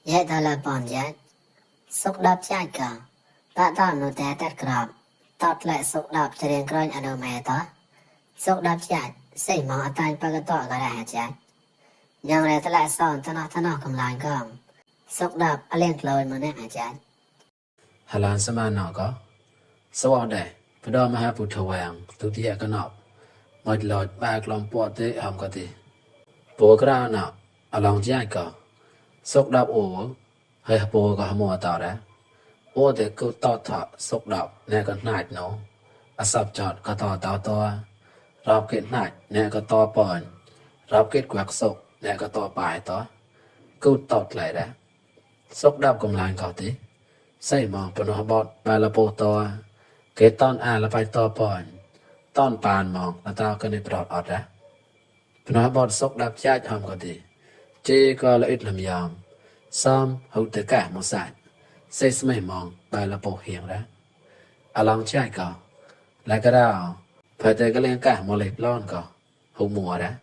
Yet dollar bond yet. Sốc đập chạy cả. Tạ tạm nô té tét grab. Tọt lại sốc đập cho đến grôn ở đâu mẹ đó. Sốc đập chạy. Xây mong ở tay bà cái tọa có ra chạy. Nhưng lại ta lại son ta nó cầm lại gom. Sốc đập ở lên lôi mà nè chạy. Hà Lan sẽ mà nó có. Sau đó đây, phải đo mà hai phụ thầu vàng, tụi tía có nọ. Một lọt bạc lòng bỏ tế hòm có tì. Bố cái ra nọ, ở lòng chạy có. Sốc đập ổ, hơi bố có mùa tỏ đó. Ổ thì cứ tỏ thọ sốc đập, nè có nạch nó. Ở sập chọt có tỏ tao to. Rộp kết nạch, nè có to bòn. Rộp kết quạc sốc, nè có to bài to. Cứ tọt lại đó. Sốc đập cùng lại có tí. Xây mong bồn hòa bọt bà là bố to. Kế tón là phải to bòn. Tón bàn mong là tao có nên bọt ọt ra. Bồn hòa bọt sốc đập chát hòm có tí. Chê có là ít làm dòm. Xóm hữu tới cả một sạch. Xây mày mong bà là bố hiền ra. À lòng chai có. Lại cái đào. Phải tới cái lên cả một lệp lon có. Hữu mùa ra.